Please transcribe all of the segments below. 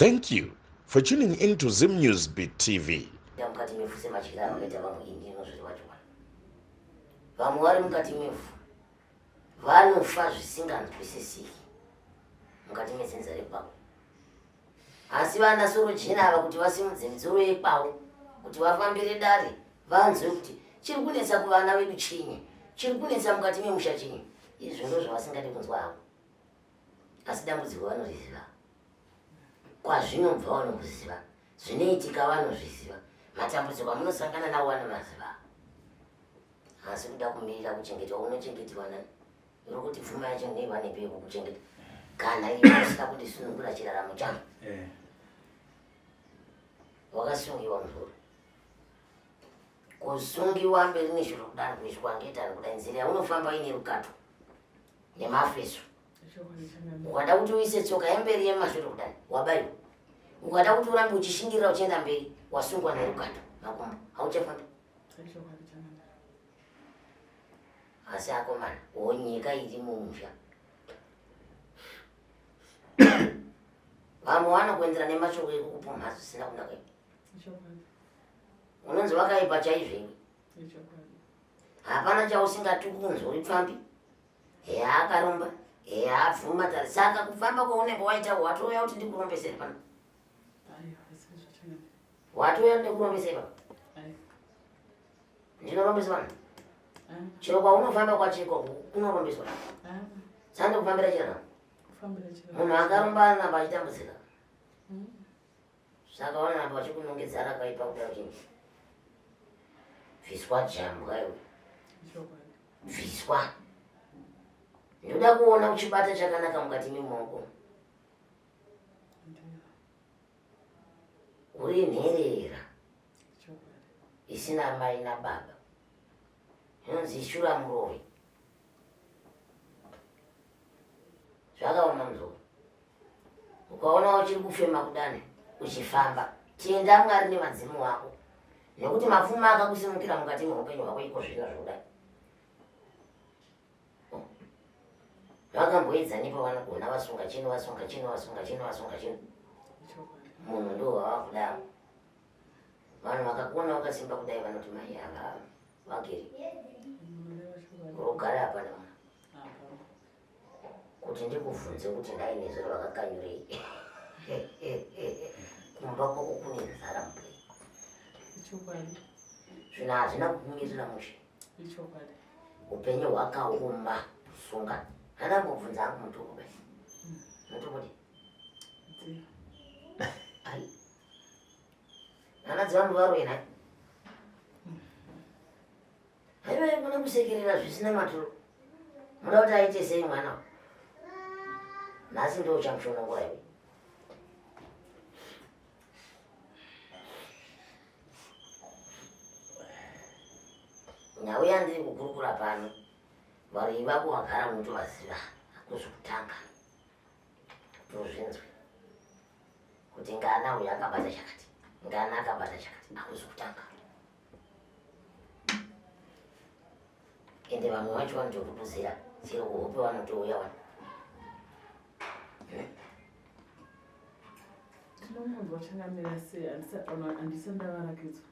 Thank you for tuning in to Zim News Beat TV. Mukati mevhu semadyiro avakaita vamwe ini ndinozviziva chokwadi. Vamwe vari mukati mevhu vanofa zvisinganzwisisiki mukati medzinza rekwavo. Asi vana sorojena ava kuti vasimudze misoro yekwavo kuti vafambire dare vanzwe kuti chiri kunetsa kuvana vedu chinyi, chiri kunetsa mukati memusha chinyi. Izvo ndozvavasingade kunzwa havo. Asi dambudziko vanoriziva. Kwazvinobva vanokuziva, zvinoitika vanozviziva, matambudziko amunosangana nawo vanomaziva. Asi kuda kumirira kuchengetwa unochengetiwa nani? Uri kuti pfuma yacho ndeiwanepi yekukuchengeta kana iwe usina kundisunungura chiraramo changu? Eh. Wakasungiwa muzukuru. Kusungiwa mberi neshuro kudaro kuiswa ngetani kudai nzira yaunofamba ine rukato nemafeso. Ukada kuti uise tsoka yemberi yemashure kudai wabaiwa. Ukada kuti urambe uchishingirira uchienda mberi wasungwa nerukato makumbo hauchafambi. Asi akomana wonyika iri mumusha. Vamwe vanokuendera nemashoko ekukupumha zvisina kunaka. Unonzi wakaipa chaizvo iwe. Hapana chausingatuki kunzi uri pfambi. Eya akaromba, eya abvuma tari. Saka kufamba kwaunenge waita watouya kuti ndikurombesere pano. Watouya ndikurombesere pano. Ndinorombesa vanhu. Chero kwaunofamba kwacheko kunorombeswa. Saka ndikufambira chiraramo. Munhu akaromba anoramba achitambudzika. Saka vanoramba vachikunongedza rakaipa kudaro chinyi. Bviswa jambwa iwe. Bviswa. Ndoda kuona uchibata chakanaka mukati memaoko. Uri nherera isina mai nababa. Inonzi shura muroyi. Zvakaoma muzukuru. Ukaona uchiri kufema kudani uchifamba, tenda Mwari nevadzimu wako nekuti mapfuma akakusimukira mukati meupenyu hwako iko zvino zvekudai. Vakamboedza nepo vanogona vasunga chino vasunga chino vasunga chino vasunga chino. Munhu ndiwo wava kudaro. Vanhu vakakuona wakasimba kudai vanoti mai ava vagere. Rugare hapana mwana. Kuti ndikubvunze kuti nhai nezuro vakakanyurei kumba kwako kune nzara mupei. Ichokwadi. Zvinhu hazvina kukumirira mushe. Ichokwadi. Upenyu hwakaoma kusunga. Handambobvunza hangu mutupo basi. Mutupo di. Ai. Hana dzevanhu varoyi nhai. Haiwa kune kusekerera zvisina maturo. Muda kuti aite sei mwana? Nhasi ndo uchamushonongora iwe. Nhau yandiri kukurukura pano, varoyi vako vagara unotovaziva, hakuzi kutanga. Tozvinzwe kuti ngana uyu akabata chakati, ngana akabata chakati, hakuzi kutanga. Ende vamwe vacho vanotokuduzira chero kuhope vanotouya wani. Tinomunzwa changamira sei handisati ndavarakidzwa.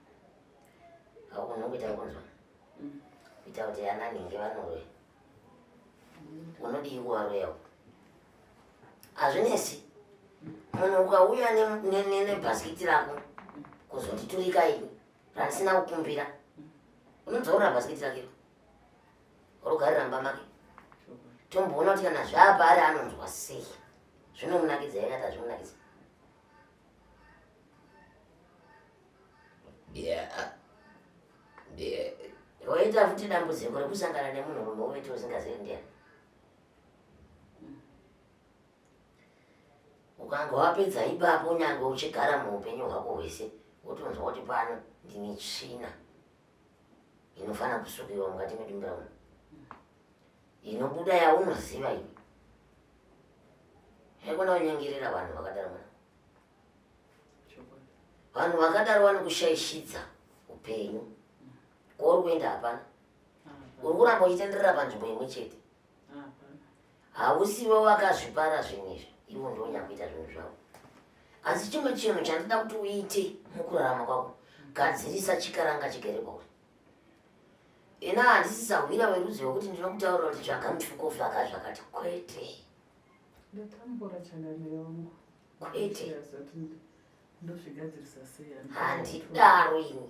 Haugona kuita kunzwa. Kuita kuti ana nhingi vanoroya. Unodii kuvaroyawo? Hazvinesi. Munhu ukauya nebhasikiti rako kuzonditurika ini randisina kukumbira unodzokorora bhasikiti rake rogarira mumba make tomboona kuti kana zvaapari anonzwa sei zvinomunakidza here kati hazvimunakidza. Woita futi dambudziko rekusangana nemunhurume wovete usingazivi ndiani. Ukanga wapedza ipapo nyange uchigara muupenyu hwako hwese wotonzwa kuti pano ndine tsvina inofanira kusukiwa mukati medumbu rangu inobuda yaunoziva iwe. Haikona kunyengerera vanhu vakadaro mwana. Vanhu vakadaro vanokushaishidza upenyu. Kwauri kuenda hapana. Uri kuramba uchitenderera panzvimbo imwe chete. Hausiwe wakazvipara zvinhu izvi, ivo ndivo nyakuita zvinhu zvavo. Asi chimwe chinhu chandida kuti uite mukurarama kwako, gadzirisa chikaranga chigere kwauri. Ina handisi sahwira werudzi rwekuti ndinokutaurira kuti tsvaga mufuko vaka zvakati kwete. Ndatambura changamire wangu. Kwete. Ndozvigadzirisa sei? Handidaro ini.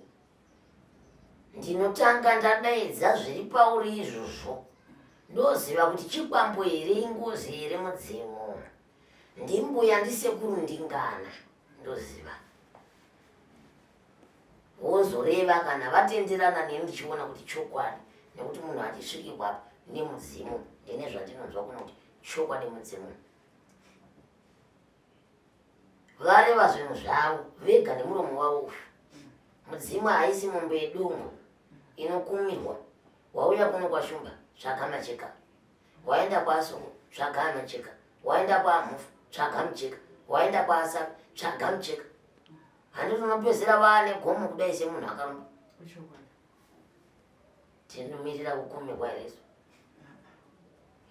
Ndinotanga ndadaidza zviri pauri izvozvo. Ndoziva kuti chikwambo here ingozi here mudzimu. Ndimbuya ndisekuru ndingana. Ndoziva. Wozoreva kana vatenderana neni ndichiona kuti chokwadi nekuti munhu achisviki kwapo nemudzimu ndine zvandinonzwa kuno kuti chokwadi mudzimu. Vareva zvinhu zvavo vega nemuromo wavo uyu. Mudzimu haisi mombe yedongo inokumirwa. Wauya kuno kwaShumba tsvaga macheka. Waenda kwaSoko tsvaga macheka. Waenda kwaMhofu tsvaga mucheka. Waenda kwaAsafi tsvaga mucheka. Handiti unopedzera vaane gomo kudai semunhu akaromba. Tinomirira kukumirwa here isu?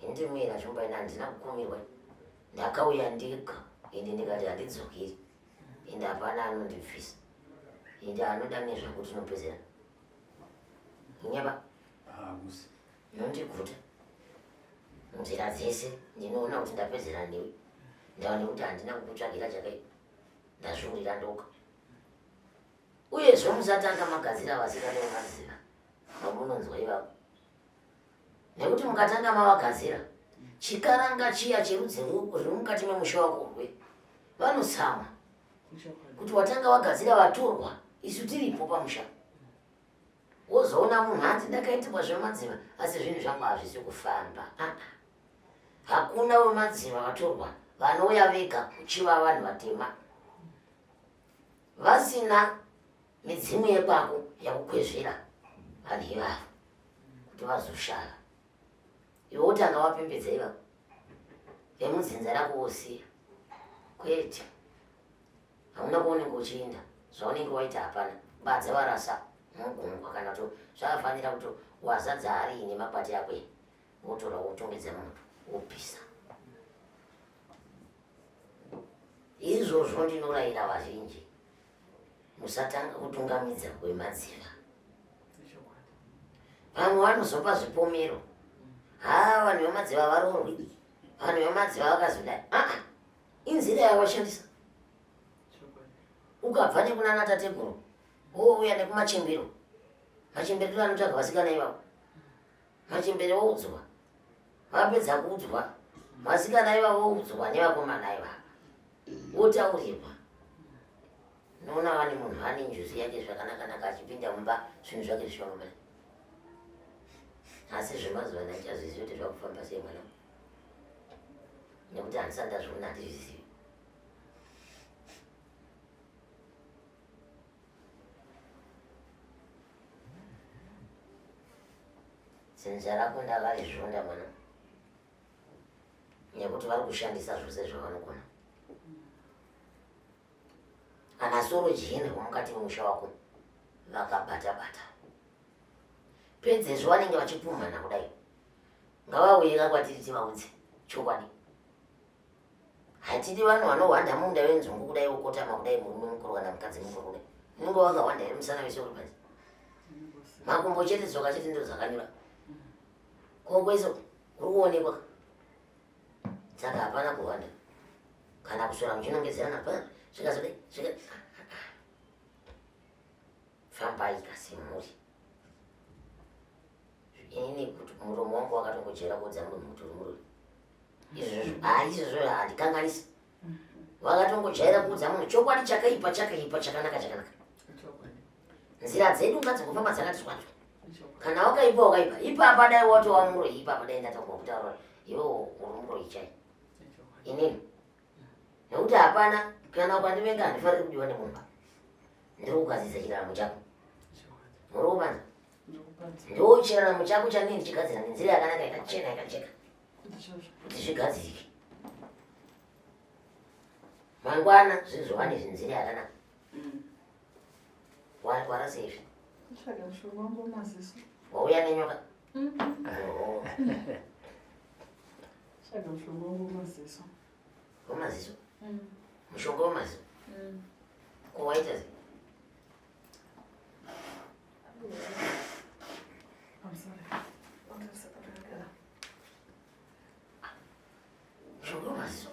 Indimira Shumba ini handina kukumirwa. Ndakauya ndega ende ndikati handidzokeri. Ende hapana anondibvisa. Ende anoda nezvakuti tinopedzera. Inyaba. Hakusi. Nondiguta. Nzira dzese ndinoona kuti ndapedzera newe. Ndaona kuti handina kukutsvagira chakaipa. Ndazviurira ndoga. Uyezve musatanga magadzira vasikana vemadziva vamunonzwa ivavo. Nekuti mukatanga mavagadzira chikaranga chiya cherudzi ruri mukati memusha wako rwe vanotsamwa kuti watanga wagadzira vatorwa isu tiripo pamusha. Wozoona munhu hanzi ndakaitirwa zvemadziva asi zvinhu zvangu hazvisi kufamba. Ah, hakuna vemadziva vatorwa vanouya vega kuchiva vanhu vatema vasina midzimu yekwako yakukwezvera vanhu ivavo kuti vazoshava. Iwe wotanga wapembedza ivavo vemudzinza rako wosiya. Kwete, hauna kwaunenge uchienda, zvaunenge waita hapana. Badza warasa mugungwa kana kuti zvakafanira kuti wazadza hari ine makwati ako iyi, wotora wotongedza moto wopisa. Izvozvo ndinorayira vazhinji, musatanga kutungamidza kwemadziva. Vamwe vanozopa zvipomero, haa vanhu vemadziva varoorwi, vanhu vemadziva vakazodai. Aa, inzira yavashandisa. Ukabva nekunana tateguru wouya nekumachembero, machembero ndo anotsvaga vasikana ivavo. Machembere woudzwa, vapedza kuudzwa vasikana ivavo woudzwa nevakomana ivava, wotaurirwa. Unoona vane munhu ane njuzu yake zvakanaka-naka achipinda mumba zvinhu zvake zvichifamba. Asi zvemazuva ano handichazvizivi kuti zvakufamba sei mwana, nekuti handisati ndazviona, handizvizivi. Dzinza rako ndakarizvonda mwana, nekuti vari kushandisa zvose zvavanogona. Ana soro jena vamukati memusha wako vakabata-bata, pedzezvo vanenge vachipumhana kudai, ngavauye kwatiri tivaudze chokwadi. Hatidi vanhu vanohwanda munda wenzungu kudai, wokotama kudai, murume mukuru kana mukadzi mukuru kudai, unenge wakahwanda here musana wese uri panze, makumbo chete, tsoka chete ndo dzakanyura, ko kwese uri kuonekwa. Saka hapana kuhwanda kana kuswera muchinongedzerana pa zvikazodai zvika. Fambai kasi mhuri. Inini kuti muromo wangu wakatongojaira kuudza munhu kuti uri murume. Izvozvo haa, izvozvo handikanganisi. Vakatongojaira kuudza munhu chokwadi, chakaipa chakaipa, chakanaka chakanaka. Nzira dzedu ngadzingofamba dzakati zwanzwa. Kana wakaipa wakaipa ipapa, dai watova muroyi ipapa, dai ndatangwa kutaura iwe uri muroyi chai inini, nekuti hapana kana ukandivenga, handifaniri kudiwa nemunhu. Ndiri kugadzirisa chiraramo chako, muri kupanza ndo chiraramo chako chanini ndichigadzira nenzira yakanaka, yakachena, yakacheka, kuti zvigadzirike mangwana zvizova nezvenzira yakanaka. Warasa izvi. Tsvaga mushonga wangu wemaziso. Wauya nenyoka. Tsvaga mushonga wangu wemaziso. Wemaziso? Mushonga wemaziso. Ko waita sei? I'm sorry. Ndasakatagara. Mishonga wemaziso.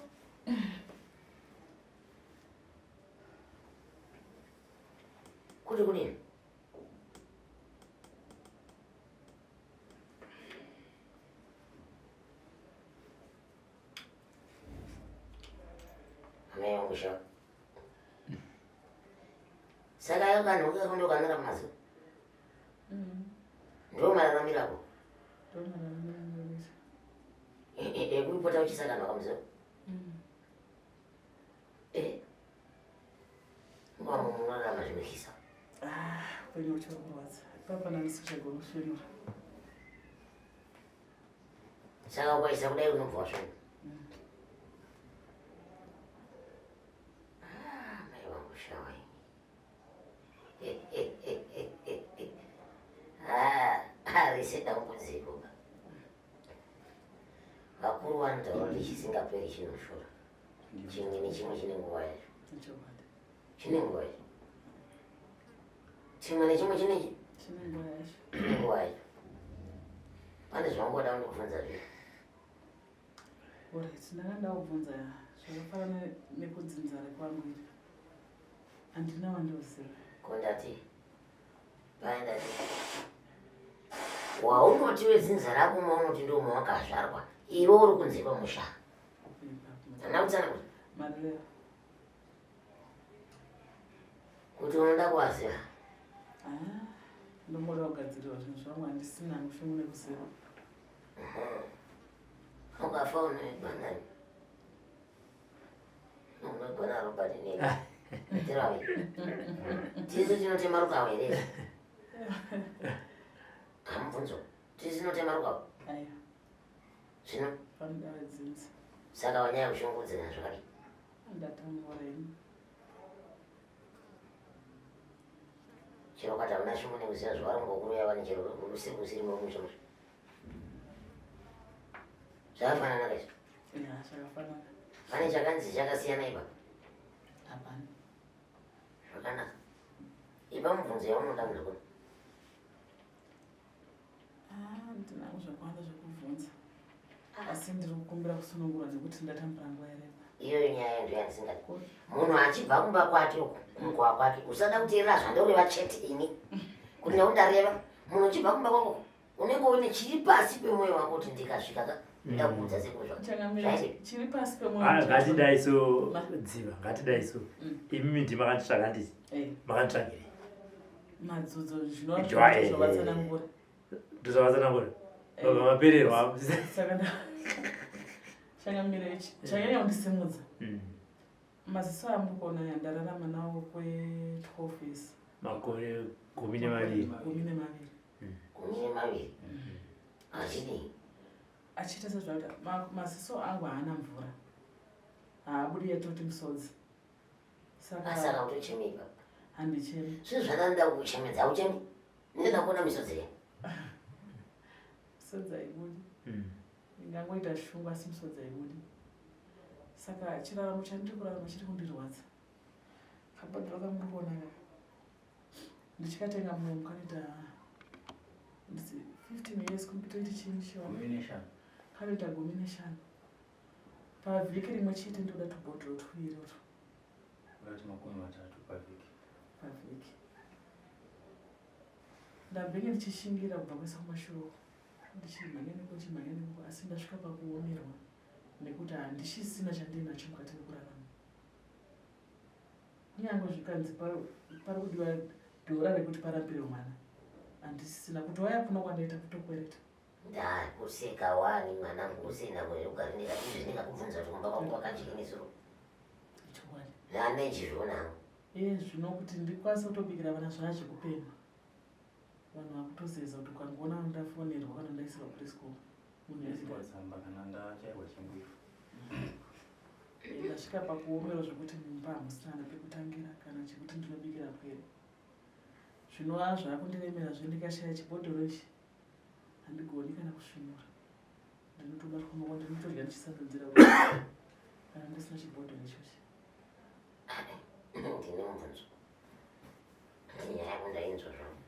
Kuti kudini? Amai vangu sha. Saka kanhu kako ndokanora maziso. Ndo mararamiro ako. Ndo mararamiro andinoita. Ekupota uchisa kanhu kamuziso. Eh. Ngwamo munorarama zvinotyisa. Ah, upenyu huchiri kurwadza. Ipapa ndandisichagona kusvinura. Saka ukaisa kudai unobva wasvinura. Ah, mai vangu shawa imi. Ah, harisi dambudziko ba. Vakuru vanotaura kuti chisingaperi chinoshora. Chimwe nechimwe chine nguva yacho. Ichokwadi. Chine nguva yacho. Chimwe nechimwe chine Chine nguva yacho. chine nguva yacho. Pane zvaungoda kundibvunza zve. Alright, ndanga ndakubvunza zvakafanana nekudzinza rekwangu iri. Handina wandoziva. Ko ndati paya ndati waunoti wedzinza rako maunoti ndo mawakazvarwa iwe uri kunze kwemusha. Handina kutsanangura Mareva. kuti unoda kuvaziva. Ah, ndomboda kugadzirirwa zvinhu zvangu handisina mushonga nekuziva. Ukafa unoigwa nani? Unoigwa naRobert nei? Tirawe. Tisu tinotema rukawo here? Hamubvunzo. Tisu tinotema rukawo. Aiwa, Zvino panoda vedzinza. saka wanyaya kushungurudzana zvakadii? Ndatambura ini. Chero ukati hauna shungu nekuziva zvavari ngokuroya vane chero usiku usiri mumusha musha. Zvakafanana kaizvo. Ya, zvakafanana. Pane chakanzi chakasiyana ipa. Hapana. Zvakanaka. Ipa mubvunzo yaunoda muzukuru. Ah, ndinako zvakawanda zvekubvunza. Asi ndiri kukumbira kusunungurwa nekuti ndatambura nguva yareba. Iyoyo nyaya ndo yandisingadi. Munhu achibva kumba kwake uku, kumukova kwake, usada kuteerera zvandoreva chete ini. Kuti nekuti ndareva, munhu uchibva kumba kwako, unenge une chiri pasi pemwoyo wako kuti ndikasvika ka, ndoda kuudza sekuru zvako. Changamire, Zvaiti. chiri pasi pemwoyo. Ah, ngatidai so Ma. dziva ngatidai so Mm. imimi ndi makanditsvaga handiti Eh, makanditsvagirei madzudzo zvinova Jwa, eh, zvavatsanangura. ndozvavatsanangura Eh. baba mapererwa Saka changamire ichi chanyanya kundisimudza. Mm. Maziso amuri kuona aya ndararama nawo kwe12 years. Makore 12. 12. 12. Achidii? Achiita sezvakuti maziso angu haana mvura. Haabudi yatoti musodzi. Saka Saka utochemei baba. Handichemi. Zvinhu zvandanoda kukuchemedza hauchemi. Ndinoda kuona misodzi here? Misodzi haibudi. Ndingangoita shungu asi misodzi haibudi. Saka chiraramo chandiri kurarama chiri kundirwadza. Kabhodhoro kamuri kuona aka. Ndichikatenga munomu kanoita 15 years kumbitoiti chinyi chiwa. 15. Kanoita 15. Pavhiki rimwe chete ndoda tubhodhoro tuviri utwu. Unoti 30 pavhiki. Pavhiki. Ndambenge ndichishingira kubva kuisa kumashure uko. Ndichimhanya neko ndichimhanya neko asi ndasvika pakuomerwa nekuti handichisina chandinacho mukati mekurarama. Kunyange zvikanzi pari kudiwa dhora rekuti parapirwe mwana. Handisisina kuti waya kuno kwandaita kutokwereta. Ndakuseka wani mwanangu usina kugara ndikati ndingakubvunza kuti kumba kwako kwakadyi nezuro. Chokwadi. Ndane chizviona hangu. Iye zvino kuti ndikwanise kutobikira vana zvazvekupemha. Vanhu vakutozeza kuti ukangoona ndafonerwa kana ndaisirwa preschool. Munhu Ndaisirwa tsamba kana ndachairwa chingwifu. Ndasvika pakuomerwa zvekuti mumba hamusina pekutangira kana chekuti ndinobikira pwere. Zvinova zvakundiremera zve ndikashaya chibhodhoro ichi. Handigoni kana kusvinura. Ndinotobatwa maoko ndinotodya ndichisandudzira kana ndisina chibhodhoro ichochi. Ndine mubvunzo. Nyaya yako ndainzwa zvangu.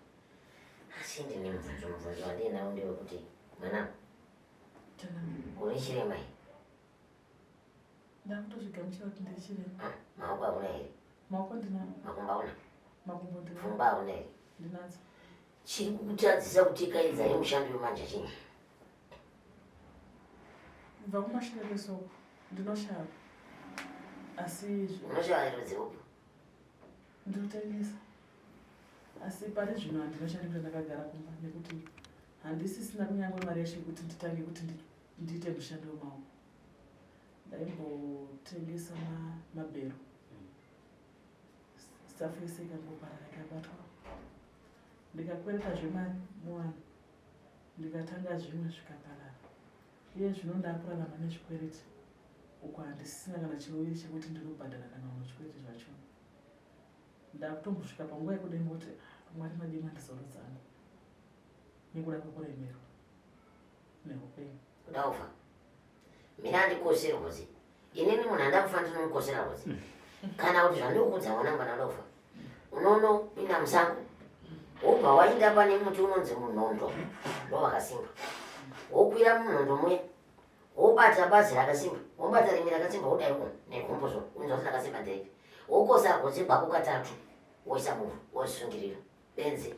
Asi ndine mubvunzo, mubvunzo wandinawo ndewekuti mwanangu, uri chirema here? Ndakutozvigamuchira kuti ndiri chirema. Ah, maoko hauna here? Maoko ndinawo. Makumbo hauna? Makumbo ndinawo. Pfungwa hauna here? Ndinadzo. Chiri kukutadzisa kuti kaidza yemushandi wemanja chinyi? Kubva kumashure kwesoko ndinoshava. Asi unoshava hero dzeupi? Ndinotengesa. Asi pari zvino handinoshandi kuti ndakagara kumba nekuti handisisina kunyange mari yacho yekuti nditange kuti ndiite mushando wemaoko. Ndaimbotengesa mabhero. Staff yese ikangoparara ikabatwa. Ndikakweretazve mari muvanhu ndikatanga zvimwe zvikaparara. Iye zvino ndakurarama nezvikwereti uko handisisina kana cheuviri chekuti ndinobhadhara kana vamwe zvikwereti zvacho. Ndakutombosvika panguva yekudemba kuti ah, Mwari madii mandizorodza hangu nekuda kwekuremerwa neupenyu. Ndaufa. Mina handikoseri rwodzi. Inini munhu andakufa ndinomukosera rwodzi. Kana kuti zvandikuudza mwana mwana ndofa. Unonopinda musango wobva wainda pane muti unonzi munhondo ndowakasimba. Wokwira munhondo muya wobata bazi rakasimba wobata rimi rakasimba wodai uno negumbo zvo unzwa kuti rakasimba nderipi. Wokosa rwodzi gwako katatu woisa muvhu wosungirira. Benzi.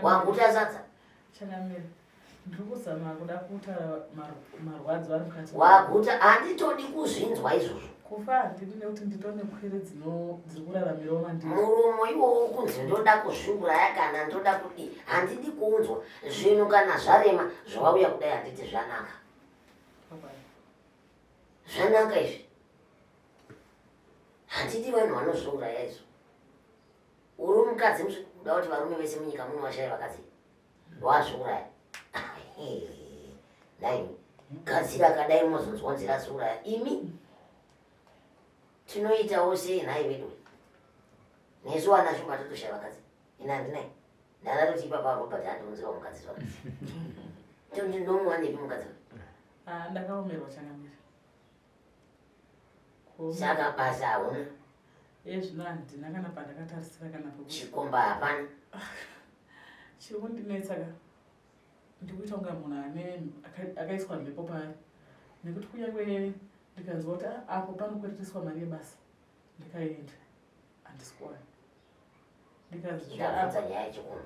Waguta sadza. Changamire. Ndiri kuzama kuda kutaura marwadzo ari mukati. Waguta handitodi kuzvinzwa izvozvo. Kufa handidi nekuti nditone pwere dzino dziri kuraramirawo mandiri. Muromo iwowo kunzi ndoda kuzviuraya kana ndoda kudii handidi kuunzwa zvinhu kana zvarema zvawauya kudai handiti zvanaka. Zvanaka izvi. Handidi vanhu vanozviuraya izvo. Uri mukadzi kuda kuti varume vese munyika muno vashaye vakadzi wazviuraya nai kadzi rakadai mozonzwa nzira zviuraya imi tinoitawo sei nhai vedu nesu ana shumba totoshaya vakadzi ini handinai ndanatoti ipapa Robert andiunzira mukadzi zvavo ndomuwanepi mukadzi ah, ndakaomerwa changamire Saka basa hauna? Iye zvino handina kana pandakatarisira kana pekuti. Chikomba hapana. Chiri kundinetsa ka ndikuita kunga munhu ane akaiswa mhepo paari nekuti kunyange ndikanzwa kuti ah, apo panokwereteswa mari yebasa ndikaenda handisi kuwana ndikanzi ndabvunza nyaya yechikomba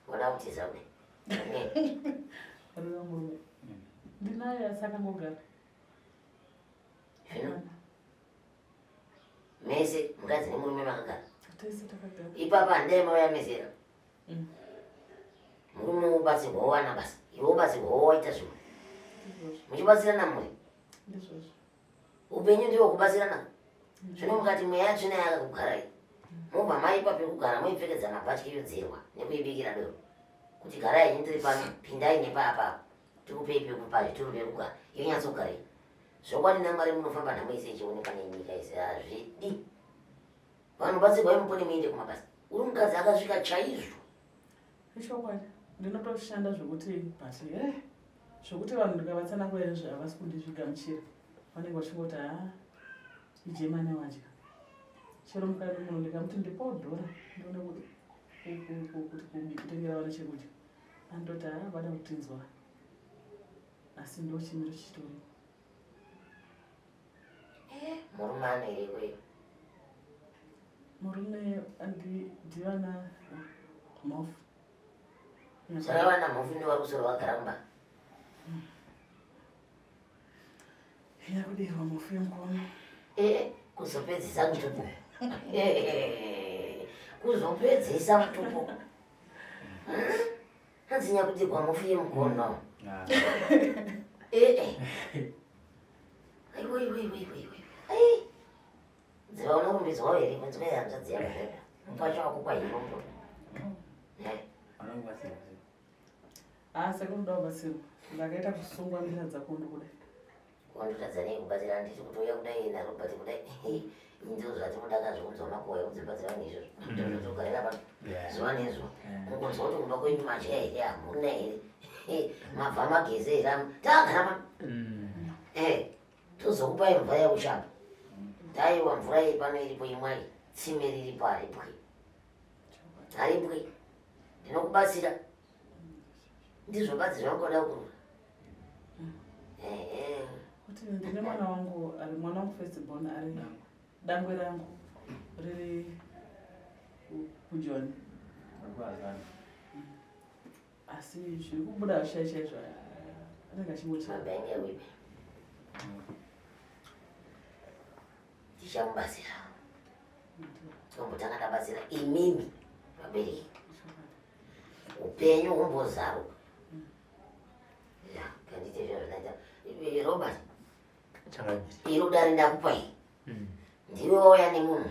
wada kutiza kudai murume ndinaye asi akangogara Zvino mese mukadzi nemurume makagara tese takagara ipapa handai mauya mese mm. Murume wobatsirwa wowana basa iwe wobatsirwa wowaita zvimwe muchibatsirana muri ndizvozvo upenyu ndiwo kubatsirana zvino mukati mweya tsvina yakakugarai mobva maipa pekugara moipfekedza mabhatyi yodzirwa nekuibikira doro kuti garai henyu tiri pano pindai nepaapapa tikupei pekupa zvituru pekugara yonyatsogarei zvokwadi namwari munofamba nhamo ise ichionekwa nenyika ise hazvidi vanhu batsirwai mupone muende kumabasa uri mukadzi akasvika chaizvo ichokwadi ndinotoshanda zvekuti but eh zvekuti vanhu ndikavatsanangura izvi havasi kundizvigamuchira vanenge vachingoti haa ijemani wadya chero mukati munhu ndikamuti ndipawo dhora ndione kuti kutengera vana chekudya Anototi haa vada kutinzwa asi ndochimiro chitori. Eh, murume anoireko iyo. Murume ndivana mhofu. Saka vana mhofu ndivo vari kusoro vagara mumba. Yakudirwa mhofu yemukono. Eh, kuzopedzisa mutupo. Kuzopedzisa mutupo. Hanzi nyakudirwa mhofu yemukono. Eh eh. Aiwa iwe iwe iwe iwe. Ai. Dziva unorumbidzwawo here kunzwa hanzvadzi yako zvega. Mupasha wako kwahirombo. Eh. Anokubatsira sei? Ah, saka unoda kubatsirwa. Ndakaita kusungwa ndikadza kondo kudai. Wandotadza nei kubatsira handiti kutouya kudai naRobert kudai ndizvo zvatinoda ka zvekunzwa makuhwa ekudzibatsira vanhu izvozvo totogarira pano zuva nezuva mukunzwa kuti kumba kwenyu madya here hamuna here mabva mageze here tagara pano eh tozokupai mvura yekushamba taiwa mvura iyi pano iripo imwai. Tsime riripo haripwi. Haripwi. Ndinokubatsira. Ndizvo badzi zvaungoda kurura. Ehe. Kuti ndine mwana wangu ari mwana wangu first born ari dangwe rangu riri kuJoni. Akuazana. Asi zviri kubuda zvishai chaizvo anenge achingochema. Mabhenge wipe. Tichamubatsira. Tombotanga tabatsira imimi vabereki. Upenyu humbozaruka. Ya, kandite zviro zvindaita. Robert, Changamire. iro dare ndakupa iyi. Ndiwe wauya nemunhu.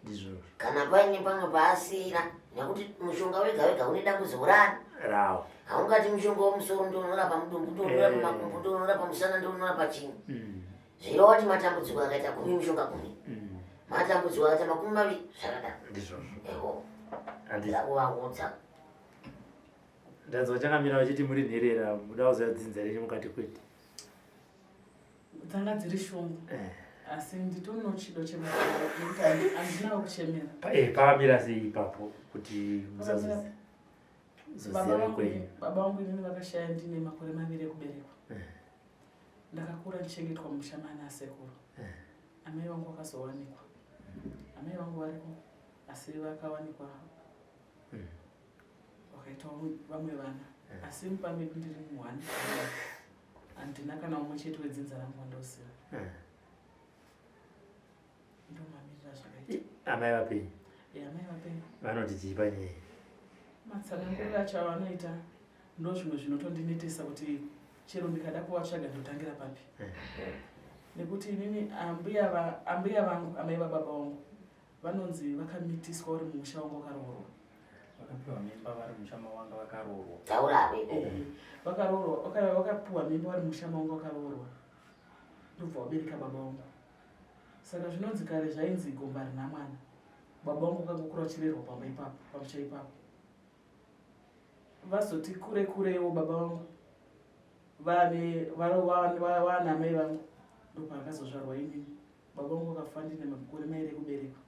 Ndizvozvo. Kana paine pamwe paasira, nekuti mushonga wega wega une dambudziko rani. Rawo. Haungati mushonga wemusoro ndounorapa mudumbu, ndounorapa Eh. makumbo, ndounorapa musana, ndounorapa chini. Zvireva kuti matambudziko akaita 10 mushonga 10. Matambudziko akaita 20 zvakadaro. Ndizvozvo. Eho, Handiti. ndakuvaudza. Ndanzwa changamira vachiti muri nherera muda kuziva dzinza renyu mukati kwete. Dzanga dziri shungu. Eh. Asi nditoriwo chido chemwana nekuti handinawo kuchemera. Pakamira sei ipapo kuti Pakamira- Baba musazoziva vangu kwenyu? baba vangu inini vakashaya ndine makore 2 ekuberekwa. Eh. Ndakakura ndichengetwa mumusha maana asekuru. Eh. Amai vangu vakazowanikwa. Amai vangu variko asi vakawanikwa vakaita vamwe vana. Eh. Asi mumba medu ndiri muhwani. Handina kana umwe chete wedzinza rangu wandoziva. Eh. Ndomamirira zvakaita. Amai vapenyu Amai vapenyu. vanoti chii panyaya? Matsananguriro acho avanoita ndozvimwe zvinotondinetesa kuti chero ndikada kuvatsvaga ndotangira papi. Nekuti inini ambuya vangu, amai vababa vangu, vanonzi vakamitiswa uri mumusha wangu wakaroorwa. Vakapiwa mimba vari mumusha mawanga vakaroorwa. Taura apo ikoko. Vakaroorwa, vakapiwa mimba vari mumusha mawanga vakaroorwa. Ndobva vabereka baba vangu. Saka zvinonzi kare zvainzi gomba rina mwana. Baba vangu vakangokura vachirerwa pamba ipapo, pamusha ipapo. Vazoti kure kurewo baba vangu vana amai vangu ndopavakazozvarwa inini. Baba vangu vakafa ndine makore 2 ekuberekwa.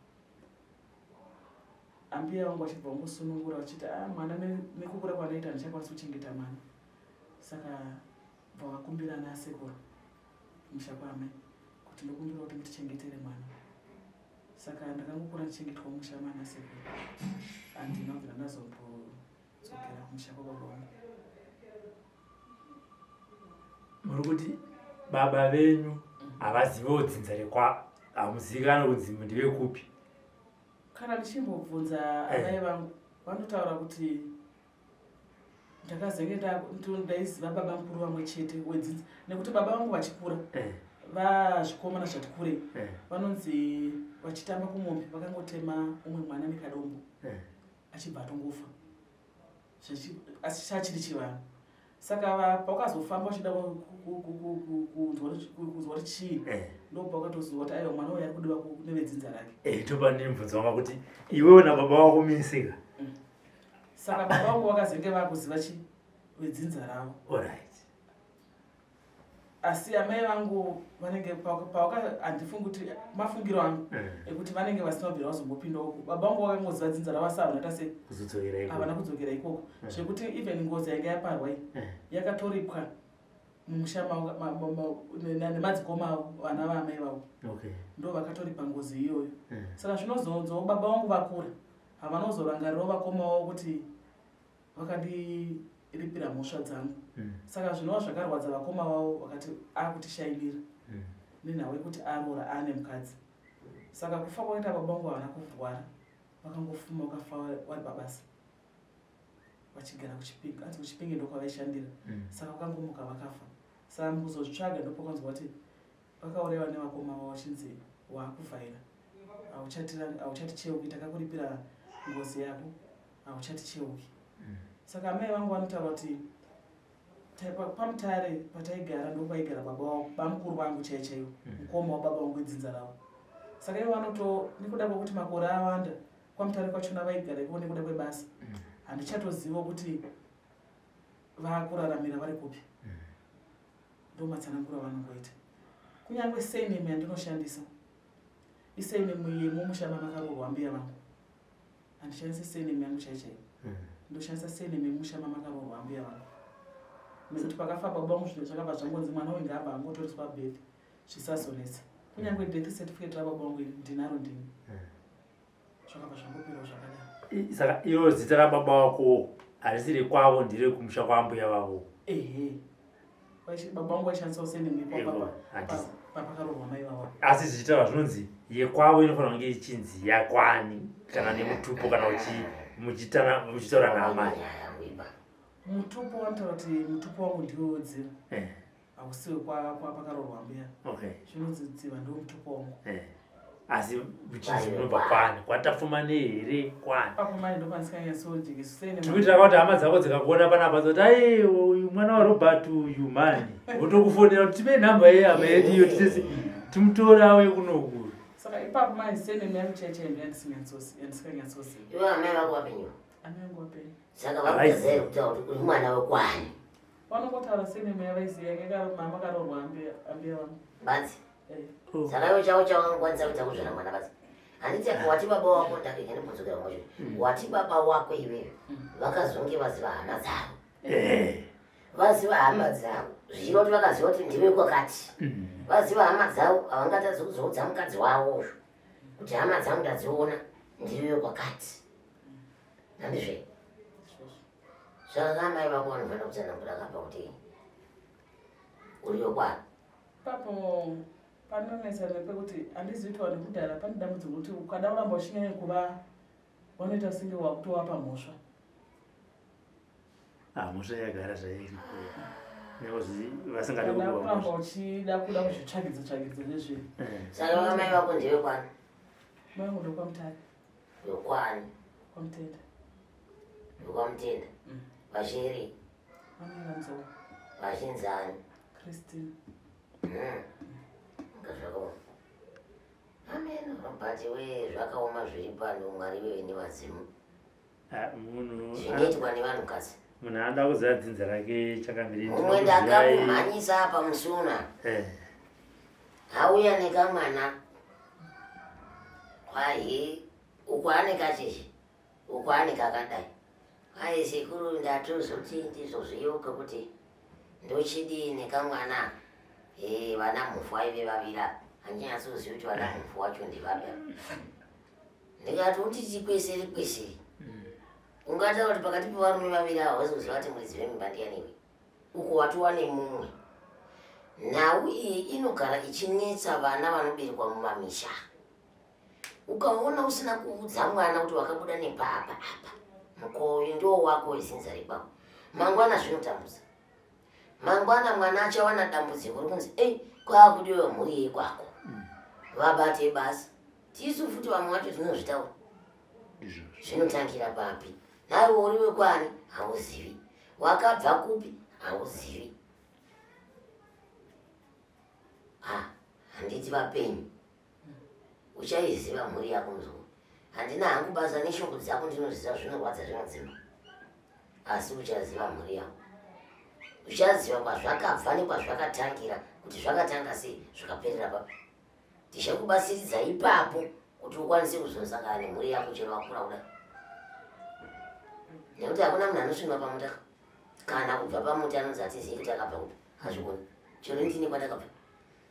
Ambuya vangu vachibva vangosunungura vachiti mwana nekukura kwanoita handichakwanisi kuchengeta mwana. Saka bva vakumbira nasekuru kumusha kwaamai kuti ndokumbira kuti mutichengetere mwana. Saka ndakangokura ndichengetwa mumusha maana sekuru. Handina kubvira ndazombodzokera kumusha kwababa vangu. Muri kuti baba venyu havaziviwo dzinza rekwa, hamuzivikanwi kunzi ndevekupi? Kana ndichimbobvunza amai vangu vanotaura kuti ndakazenge ndaiziva baba mukuru vamwe chete wedzinza, nekuti baba vangu vachikura vazvikomana zvati kurei vanonzi vachitamba kumombe vakangotema umwe mwana nekadombo achibva atongofa. Asi chachiri chivanhu. Saka paukazofamba uchida kunzwa kuti chii, ndopawakatoziva kuti aiwa mwana uyu ari kudiwa nevedzinza rake. Ndopane mubvunzo wanga kuti iwewe nababa vako misika. Saka baba vangu vakazenge vakuziva chi vedzinza ravo. Asi amai vangu vanenge handifungi kuti mafungiro angu ekuti vanenge vasina kubvira vazombopinda uko. Baba vangu vakangoziva dzinza ravo asi havana tase Kuzodzokera ikoko. Havana kudzokera ikoko. Zvekuti even ngozi yanga yaparwa iyi yakatoripwa mumusha nemadzikoma avo, vana vaamai vavo. Ndo vakatoripa ngozi iyoyo. Saka zvinozonzwawo baba vangu vakura havana kuzorangarirawo vakoma vavo kuti vakandiripira mhosva dzangu. Saka zvinova zvakarwadza vakoma vavo vakati akutishainira nenhau yekuti aroora aane mukadzi. Saka kufa kwakaita baba vangu havana kurwara, vakangofuma vakafa vari pabasa vachigara kuChipinge, anzi kuChipinge ndokwavaishandira. Saka vakangomuka vakafa. Saka mukuzozvitsvaga ndopakanzwa kuti vakauraiwa nevakoma vavo vachinzi waakuvhaira, hauchaticheuki, takakuripira ngozi yako, hauchaticheuki. Saka amai vangu vanotaura kuti paMutare pataigara ndopaigara baba vavo, bamukuru vangu chaivo chaivo, mukoma wababa vangu wedzinza ravo. Saka ivo vanoto nekuda kwekuti makore awanda kwaMutare kwachona vaigara ikoko nekuda kwebasa, handichatoziva kuti vakuraramira vari kupi. Ndomatsananguro avanongoita. Kunyange surname yandinoshandisa Isurname yemumusha mamakaroorwa mbuya vangu. Handishandise surname yangu chai chaiyo. Ndoshandisa surname yemumusha mamakaroorwa mbuya vangu. Nekuti pakafa baba vangu zvinhu zvakabva zvangonzi mwana uyu ngaabva angotoriswa birth zvisazonetsa. Kunyange death certificate rababa vangu iri ndinaro ndini. Zvakabva zvangoperawo zvakadaro. Saka iro zita rababa wako harisi rekwavo nderekumusha kwaambuya vavo. Ehe. Baba vangu vaishandisawo surname papakaroorwa mai vavo. Asi zvichitaura zvinonzi yekwavo inofanira kunge ichinzi yakwani kana nemutupo kana muchitaura naamai. Mutupo wanotaura kuti mutupo wangu ndiwo wedziva. Hausiwe kwapakaroorwa mbuya. Okay. Zvinonzi dziva ndiwo mutupo wangu. Asi uchinzi munobva kwani? KwaTapfumanei here? Kwani? Papo mai ndopandisikanyatsojekesusene. Tiri kuitira kuti hama dzako dzikakuona panapa dzoti ai uyu mwana waRobert uyu mani. Votokufonera kuti tipe nhamba yehama yedu iyo tisese timutore auye kunoku. Saka ipapo mai surname yangu chaiyo chaiyo ndoyandisikanyatsoziva. Iwe amai vako vapenyu? Amai vangu vapenyu. Saka vakutadza here kutaura kuti uri mwana wekwani? Vanongotaura surname yavaiziva yanga mama akaroorwa ambuya vangu. Badzi. Saka iwe chavo chawangokwanisa kuita kuzvara mwana badzi. Handiti wati baba wako ndakenge ndimbodzokera kumashure. Wati baba wako iwewe vakazonge vaziva hama dzavo. Vaziva hama dzavo. Zvichireva kuti vakaziva kuti ndiwe kwakati. Vaziva hama dzavo havangatadzi kuzoudza mukadzi wavo uyu kuti hama dzangu ndadziona ndiwe kwakati. Handizve? Saka amai vako vanofanira kutsanangura kapa kuti uriyo kwani. Papo panonetsa nepekuti handizivi kuti vanhu vekudhara pane dambudziko rekuti ukada kuramba uchinyanya kuva vanoita senge wakutovapa mhosva. Ah, mhosva yagara zvairipo. Nekuti vasingade Kana kupiwa kuramba mhosva. uchida kuda kuzvitsvagidza tsvagidza nezve. Saka vamai vako ndive kwani? Mai vangu ndokwaMutare. Ndokwani? KwaMutenda. NdokwaMutenda. Vachiri? Vamai vaNzou. Vachinzani? Christine. Inga zvakaoma. Amen, Robert we zvakaoma zviri pano Mwari wewe nevadzimu. Ah, munhu Zvinoitwa nevanhukadzi. Munhu anoda kuziva dzinza rake chakamiri. Mumwe ndakamumhanyisa apa musuna. Auya nekamwana. Kwahi uku ane kacheche, uku ane kakadai. Kwai sekuru ndatozoti ndizozviyeuke kuti ndochidii nekamwana. Vana Mhofu vaive vaviri apa. Handinyatsozivi kuti vana Mhofu wacho ndevapi apa. Ndikati uti chikwesere kwesere. Ungataura kuti pakati pevarume vaviri ava hausi kuziva kuti muridzi wemimba ndiani iwe. Uko watova nemumwe. Nhau iyi inogara ichinetsa vana vanoberekwa mumamisha. Ukaona usina kuudza mwana kuti wakabuda nepapa apa, mukoyo ndiwo wako wezinza rekwako. Mangwana zvinotambudza. Mangwana mwana achawana dambudziko rekunzi ei kwakudiwa mhuri yekwako. Vabate basa. Tisu futi vamwe vacho tinozvitaura. Zvinotangira papi? Nhai uri wekwani hauzivi. Wakabva kupi hauzivi. Ah, handiti vapenyu. Uchaiziva mhuri yako muzukuru. Handina hangu basa neshungu dzako ndinoziva zvinorwadza zvinodzimba. Asi uchaziva mhuri yako. Uchaziva kwazvakabva nekwazvakatangira kuti zvakatanga sei zvikaperera papi. Tichakubatsiridza ipapo kuti ukwanise kuzosangana nemhuri yako chero wakura kudai. Nekuti hakuna munhu anosvinwa pamuti kana kubva pamuti anonzi hatizivi kuti akabva kupi. Hazvigoni. Chero ndini kwandakabva.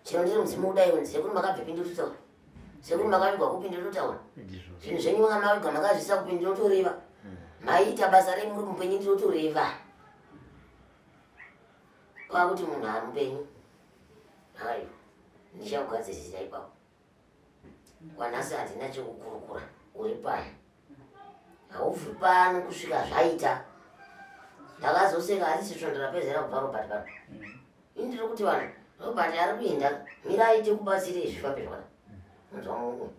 Chero ndiri mudzimu kudai unzi sekuru makabvepi ndinototaura. Sekuru makavigwa kupi ndinototaura. Zvinhu zvenyu manga mavigwa makazviisa kupi ndinotoreva. Maiita basa rei muri mupenyu ndinotoreva. Kwakuti munhu ari mupenyu. Hayo. Ndichakugadzirisa ipapo. Kwanhasi handina chekukurukura. Uri pano. Haubvi pano kusvika zvaita. Ndakazoseka harisi svondo rapedzera kubva Robert pano. Ini ndiri kuti vanhu Robert ari kuenda mirai tikubatsire zvifambe zvakadai. Unzwa mungu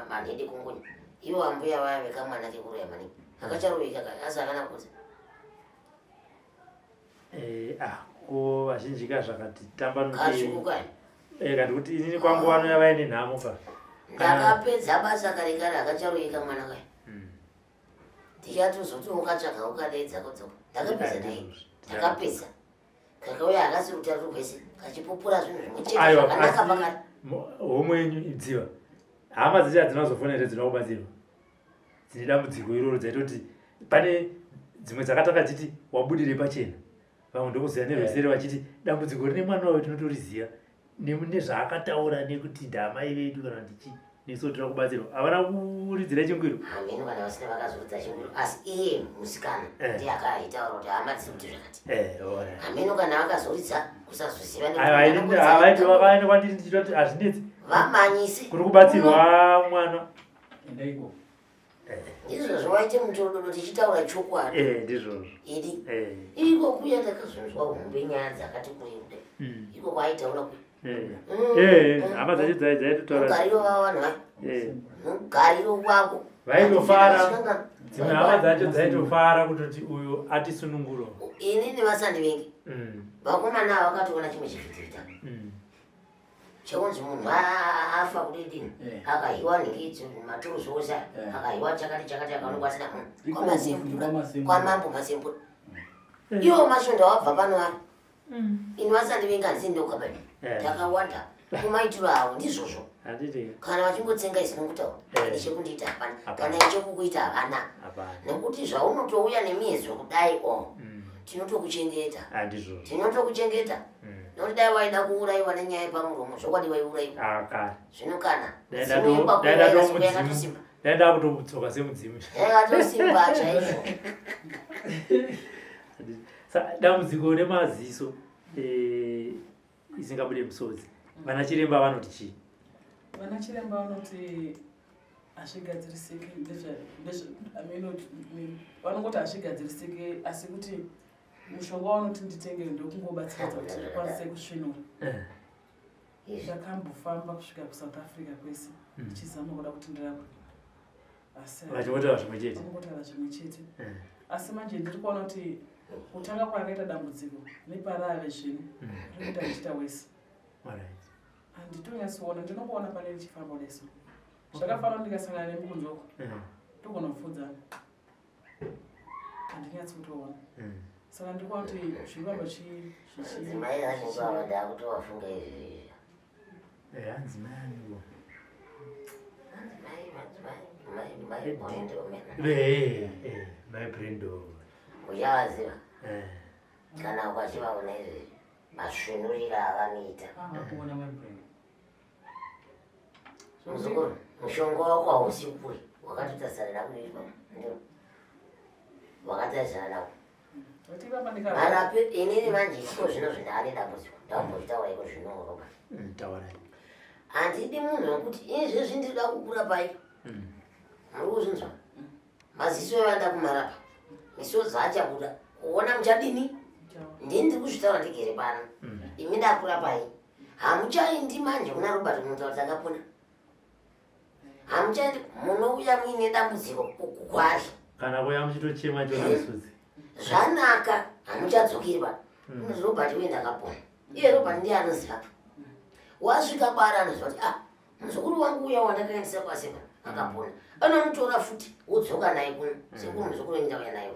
manhede kungunya. Ivo ambuya vaya vekamwana kekuroya maningi. Akacharoveka ka asi akana kudza. Ah, ko vazhinji ka zvakati tambanuke. Kasvukuka. Kati kuti inini kwangu vanouya vaine nhamo ka. Ndakapedza basa kare kare akacharoveka mwana kaya. Ndichatozoti ukatsvaga ukadeedza kodzoka. Ndakapedza dai. Ndakapedza. Kakauya hakasi rutatu rwese kachipupura zvinhu zvimwe chete Aiwa, zvakanaka asi pakati. Homwe yenyu idziva. Hama dzese hadzina kuzofona here dzinoda kubatsirwa dzine dambudziko iroro dzaitoti pane dzimwe dzakatanga dziti wabudire pachena vamwe ndokuziva nerweseri vachiti dambudziko rine mwana wayo tinotoriziva nezvaakataura nekuti ndamai vedu kana kuti chii nesu tinoda kubatsirwa havana kuridzira chingwiro. Hameno kana vasina vakazoridza chingwiro asi iye musikana Eh. ndiye akaitaura kuti hama dziri kuti zvakati. Eh, alright. Hameno kana vakazoridza kusazoziva nekuti Aiwa, ini vanokuridza havaiti chingwiro. vakaenda kwandiri ndichitoti hazvinetsi Vamanyise. kuri kubatsirwa mwana. Endaiko. Ndizvozvo waite mutorododo tichitaura chokwadi. Eh, ndizvozvo. Idi. Eh. Iko kuya ndakazonzwa hombe nyaya dzakati kure kudai. Iko kwaaitaura kuya. Eh. Eh, hama dzacho dzaitotaura. Mugariro wavanhu vaya. Eh. Mugariro wako. Vaitofara. Dzimwe hama dzacho dzaitofara kutoti uyu atisununguro. Inini vasandivengi. Vakomana ava vakatoona chimwe chivhitivhita. Chekunzi munhu afa kudidini akahiwa nhingidzi maturuzi ose akahiwa chakati chakati akaonekwa asina munhu kwaMasembura kwamambo Masembura. Iwo masvondo wabva pano ari ini vasandivenga handisi ndoga baba takawanda kumaitiro avo ndizvozvo. Handiti. Kana vachingotsenga isina kutaura nechekundiita hapana kana chekukuita havana Hapana. nekuti zvaunotouya nemiedzo kudai o tinotokuchengeta. Handizvozvo. Tinotokuchengeta nekuti dai waida kuurayiwa nenyaya yepamuromo zvokwadi waiurayiwa. Akare. Zvino kana Dai midzimu yekwakuuraya ndato yakatosimba. mudzimu. Dai ndakutodzoka semudzimu. Yakatosimba chaizvo. Dambudziko remaziso isingabude musodzi. Vana chiremba vanoti chii? Vana chiremba vanoti hazvigadzirisike, vanongoti hazvigadzirisike asi kuti mushonga wavanoti nditenge ndokungobatsiridza kuti ndikwanise kusvinura. Ndakambofamba kusvika kuSouth Africa kwese ndichizama kuda kuti ndirapwe. Asi Vachingotaura zvimwe chete. Vachingotaura zvimwe chete. Asi manje ndiri kuona kuti kutanga kwakaita dambudziko neparave zvino riri kuita richiita wese. Handitonyatsoona, ndinongoona pane richifamba kudai so. Zvakafanana ndikasangana nemukunzi wako togona kupfuudzana. Handinyatsi kutoona. Saka ndiri kuona kuti zviri kuramba Madzimai acho ava ndakutovafunga izvi. Hanzi mai aniwo. Madzimai, madzimai, mai, mai Brendo mena. Eh, mai Brendo. Uchavaziva. Kana ukachivaona izvi masvinurira avanoita. Kuona mai Brendo. Muzukuru, mushonga wako hausi kure, wakatotarisana nako ipapo. Ndio. Wakatarisana nako. Marapi inini manje iko zvino zvindane dambudziko. Ndambochitaura iko zvino Robert. Taura. Handidi munhu wekuti izvezvi ndinoda kukurapai. Muri kuzvinzwa? Maziso evanda kumarapa. Misodzi achabuda. Kuona muchadini? Ndini ndiri kuzvitaura ndigere pano. Imi ndakurapai. Hamuchaendi manje kuna Robert munotaura kuti akapona. Hamuchaendi munouya muine dambudziko kwari. Kana kuya muchitochema chiona misodzi. Zvanaka hamuchadzokeri pa. Robert uye ndakapona. Iye Robert ndiye anoziva. Wasvika kwaari anoziva kuti muzukuru wangu uya wandakaendesa kwasekuru akapona. Anomutora futi wodzoka naye kuno. Sekuru muzukuru wenyu ndauya naye.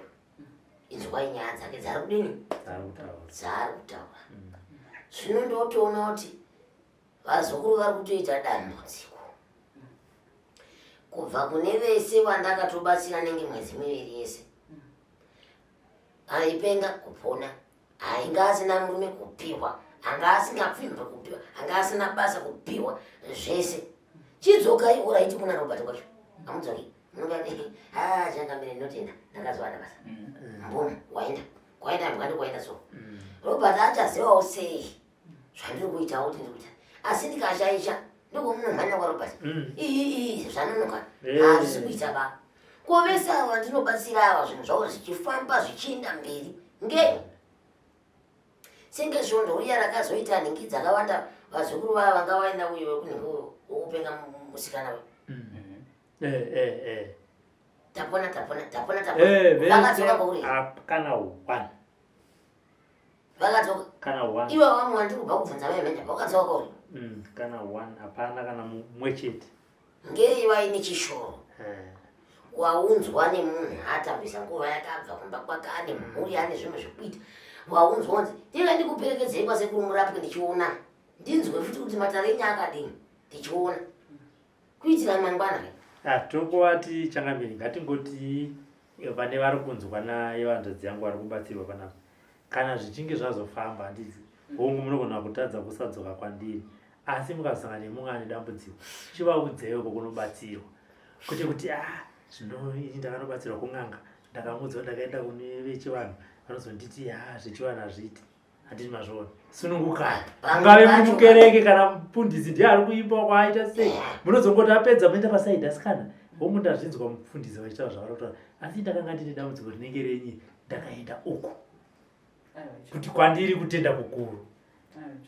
Inzwai nyaya dzake dzari kudini? Dzari kutaura. Zvino ndotoona kuti vazukuru vari kutoita dambudziko. Kubva kune vese vandakatobatsira nenge mwedzi miviri yese. Aipenga kupona, ainga asina murume kupiwa, anga asingapfimbe kupiwa, anga asina basa kupiwa, zvese. Chidzokai uraiti kuna Robert kwacho. Hamudzoki. Munongati, changamire ndinotenda, ndakazowana basa. Mbumu, waenda. Kwaenda mbwa ndikwaenda so. Robert achazivawo sei zvandiri kuitawo kuti ndiri kuita. Asi ndikashaisha, ndokomunomhanya kwaRobert. Iyi, zvanonoka. Hazvisi kuita ba. Ko vese ava vandinobatsira ava zvinhu zvavo zvichifamba zvichienda mberi. Ngei? Senge svondo riya rakazoita nhingi dzakawanda vazukuru vava vanga vaenda uyo wekunhingi wokupenga musikana uyu. Tapona, tapona, tapona, tapona. Vakadzoka kwauri. Kana one. Vakadzoka. Kana one. Iwe vamwe vandiri kubva kubvunza vai mhenda, vakadzoka kwauri. Kana one, hapana kana mumwe chete. Ngei vaine chishoro. Waunzwa nemunhu atambisa nguva yakabva kumba kwake ane mhuri ane zvimwe zvekuita. Waunzwa unzi ndinga ndikuperekedzei kwasekuru murapwe ndichiona. Ndinzwe futi kuti matare enyu akadini ndichiona. Kuitira mangwana. Ah, tokovati changamire ngatingoti vane vari kunzwa naye vanzvadzi yangu vari kubatsirwa panapa. Kana zvichinge zvazofamba handiti hongu munogona kutadza kusadzoka kwandiri asi mukazosangana nemumwe ane dambudziko chivaudzeiwo kokunobatsirwa kwete kuti ah zvino ini ndakanobatsirwa kun'anga ndakamuudza ndakaenda kune vechivanhu vanozonditi ha ah, zvechivanhu hazviiti handiti mazviona sunungukai ungave muri mukereke kana mufundisi ndiye ari kuimba kwaaita sei munozongoti apedza moenda pasaidi asikana hongu ndazvinzwa mufundisi vachitaura zvavari kutaura asi ndakanga ndine dambudziko rinenge renyi ndakaenda uku kuti kwandiri kutenda kukuru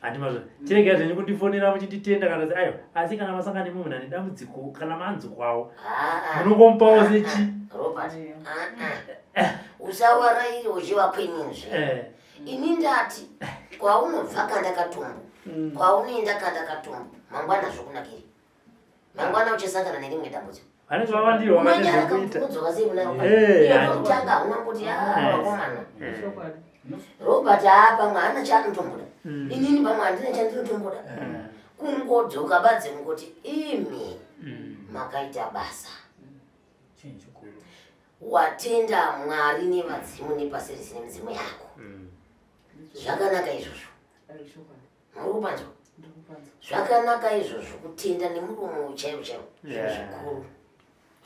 handimazvo chiregai zvenyu kundifonera muchinditenda kana kuti aiwa asi kana masangana nemumwe munhu ane dambudziko kana manzwawo munongomupawo sechi Robert usawaraire uchivakweninzve eh. ini ndati kwaunobva kanda katombo mm. kwaunoenda kanda katombo mangwana zvokunakiri mangwana uchasangana nerimwe dambudziko vanenge vawandirwa vane zvekuita kudzoka sei kuna Robert hauna kuti ah, eh. vakomana eh. Robert haa pamwe haana chaanotomboda mm. inini pamwe handina chandinotomboda eh. kungodzoka badze kungoti imi mm. makaita basa watenda mwari nevadzimu nepasi rese nemidzimu yako mm. zvakanaka izvozvo muri kupanzwa zvakanaka izvozvo kutenda nemuromo chaiwo chaiwo zvinhu zvikuru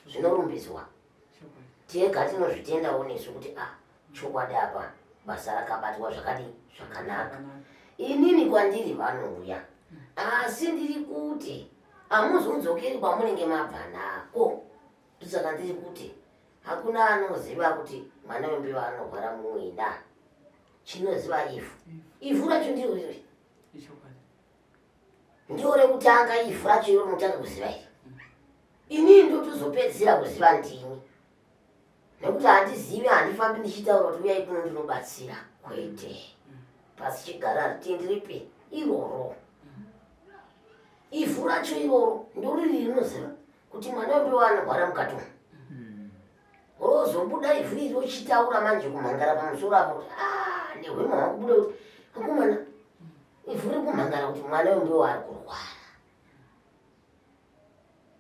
zvinorumbidzwa tega tinozvitendawo nesu kuti a ah, chokwadi apa basa rakabatwa zvakadii zvakanaka inini kwandiri vanouya asi ndiri kuti hamuzodzokeri kwamunenge mabva nako ndosaka ndiri kuti hakuna anoziva kuti mwana wembiwa anorwara mumwina chinoziva ivhu ivhu racho ndiro iri ndiro rekutanga ivhu racho iro rinotanga kuziva iri inini ndotozopedzisira kuziva ndini nekuti handizivi handifambi ndichitaura kuti uyai kuno ndinobatsira kwete pasi chigara haritenderepe iroro ivhu racho iroro ndoriri rinoziva kuti mwana wembiwa anorwara mukati umu rozobuda ivhu iri rochitaura manje kumhangara pamusoro apo kuti ah, nehwema hwakubuda kuti akomana ivhu riri kumhangara kuti mwana wembiwa ari kurwara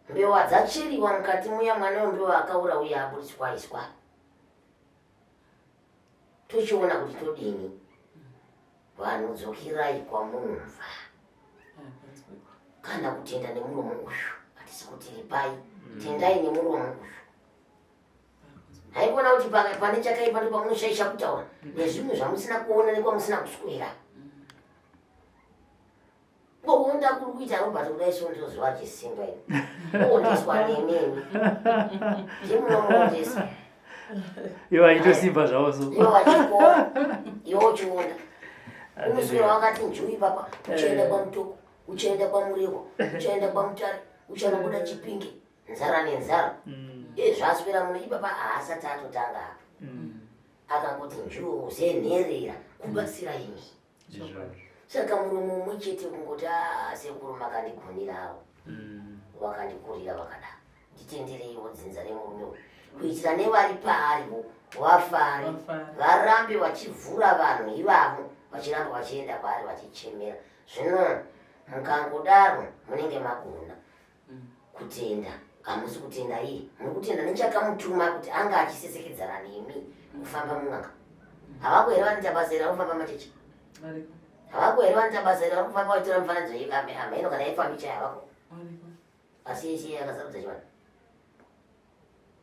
Mbewa dzacheriwa mukati muya mwana wembewa akaura uye aburitswa aiswa. Tochiona kuti todini. Vanhu dzokerai kwamunobva. Kana kutenda nemuromo uyu. Hatisi kuti ripai. Tendai nemuromo uyu. Haikona kuti pane chakaipa ndopamunoshaisha kutaura nezvimwe zvamusina kuona nekwamusina kuswera. Kuonda kuri kuita Robert kudai so ndinoziva achisimba ini. Kuondeswa nemimi. Ndimunomuondesa. Ivo achitosimba zvavo so. Ivo achikora. Ivo uchionda. Unoswera wakati njuu ipapa. Uchaenda eh. kwaMutoko, uchaenda kwaMurehwa, uchaenda kwaMutare, uchanobuda Chipinge. Nzara nenzara. Mm. Iye zvaswera muno ipapa haasati atotanga apa. Mm. Akangoti njuu senherera kubatsira imi. Saka muromo umwe chete kungoti ah, sekuru makandigonerawo mm. wakandikurira wakada nditendereiwo dzinza remurume uyu kuitira nevari paariwo vafare varambe vachivhura vanhu ivavo vachiramba vachienda kwaari vachichemera zvino mukangodaro munenge magona mm. kutenda hamusi kutenda iye muri kutenda nechakamutuma kuti anga achisesekedzana nemi kufamba mun'anga havako here vanoita basa iri varikufamba machechi havako here vanoita basa iri varikufamba vachitora mifananidzo hameno kana yefambi chai havako asi yese akasarudza chivanhu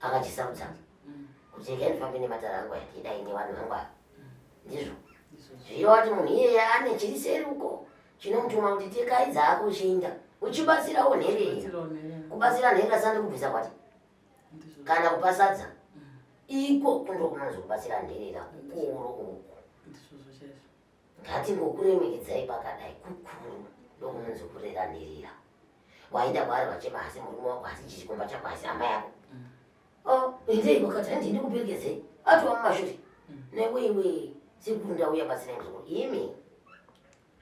akachisarudza mm. kuti regai ndifambe nematara angu aya ndidai nevanhu vangu ava mm. ndizvo zvireva kuti munhu iyeye ane chiri seri uko chinomutuma kuti tekai dzako uchiinda uchibatsirawo nherera kubatsira nherera sandi kubvisa kwati kana kupa sadza mm. iko kundo kunonzi kubatsira nherera kukuru uku ngatingokuremekedzai pakadai kukuru ndokunonzi kurera nherera waenda kwaari vachema asi murume wako asi chichikomba chako asi hama yako mm. oh, endei wakati handiendi kuperekezei atova mumashure mm. newewe sekuru ndauya batsirai muzukuru imi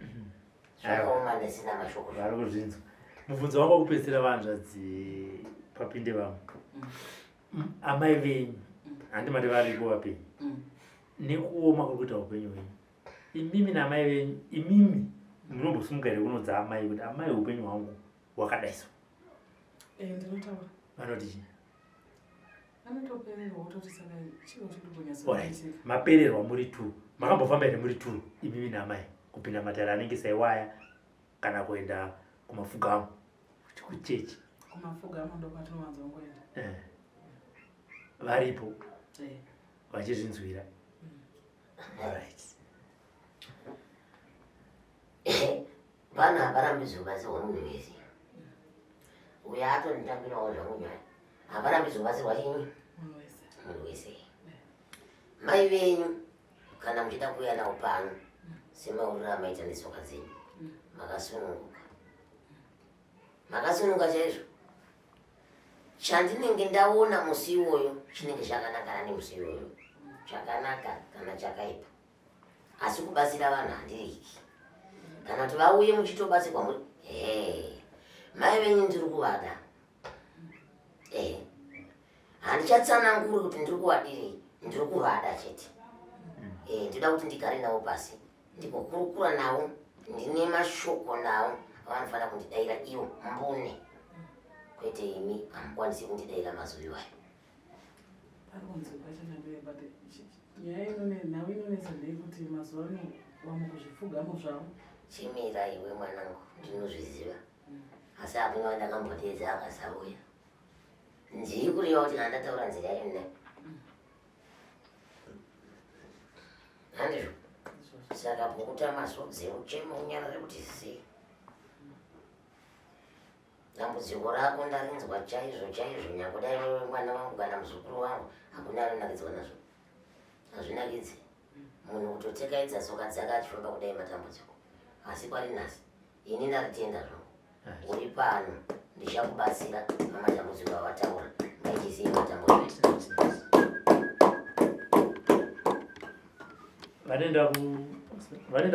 mm. zvakaoma ndisina mashoko vari kuzvinzwa mubvunzo wangu wekupedzisira vanzvadzi papinde vamwe amai venyu handi mati variko vapenyu nekuoma kuri kuita upenyu hwenyu imimi naamai venyu imimi munombosimuka here kunodza amai kuti amai upenyu hwangu hwakadaiso? Eh, ndinotaura. Vanoti chii? Anotopererwa ototi saka chiro chiri Alright. kunyatsoitika. Mapererwa muri two. Makambofamba here muri two imimi naamai kupinda matare anenge saiwaya kana kuenda kumafugamo kuchechi? Kumafugamo ndokwatinowanza kungoenda. Eh. Varipo Eh. vachizvinzwira. Alright. Pano haparambidzwi kubatsirwa munhu wese. Uyo atonditambirawo zvangu nyaya. Haparambidzwi kubatsirwa chinyi? Munhu wese. Munhu wese. Mai venyu kana muchida kuuya navo pano semauriro amaita netsoka dzenyu makasununguka. Makasununguka chaizvo. Chandinenge ndaona musi iwoyo chinenge chakanakana nemusi iwoyo. Chakanaka kana chakaipa. Asi kubatsira vanhu handiriki. Kana kuti vauye muchitobatsirwa muri he mai venyu ndiri kuvada. Eh. Handichatsananguri kuti ndiri kuvadirei, ndiri kuvada chete. Eh, ndinoda kuti ndigare navo pasi ndigokurukura navo, ndine mashoko navo avanofanira kundidaira ivo mbune, kwete imi hamukwanisi kundidaira mazuva iwayo. Pari kunzi pachanambire but nyaya inone nhau inonetsa ndeyekuti mazuva ano vamwe kuzvipfugamo zvavo. Chimira iwe mwanangu, ndinozviziva. Asi hakuna wandakamboteedza akasauya. Ndiri kureva kuti kana ndataura nzira yacho ndinayo. Handizvo? Izvozvo. Saka pukuta masodzi ucheme unyarare kuti zii. Dambudziko rako ndarinzwa chaizvo chaizvo, nyangwe dai wewe mwana wangu kana muzukuru wangu, hakuna anonakidzwa nazvo. Hazvinakidzi. Munhu kutotekaidza tsoka dzake achifamba kudai matambudziko. Asi kwari nhasi, ini ndaritenda zvangu. Uri pano, ndichakubatsira pamatambudziko awataura. Ngaichisiye matambudziko. Vanoenda ku vanoenda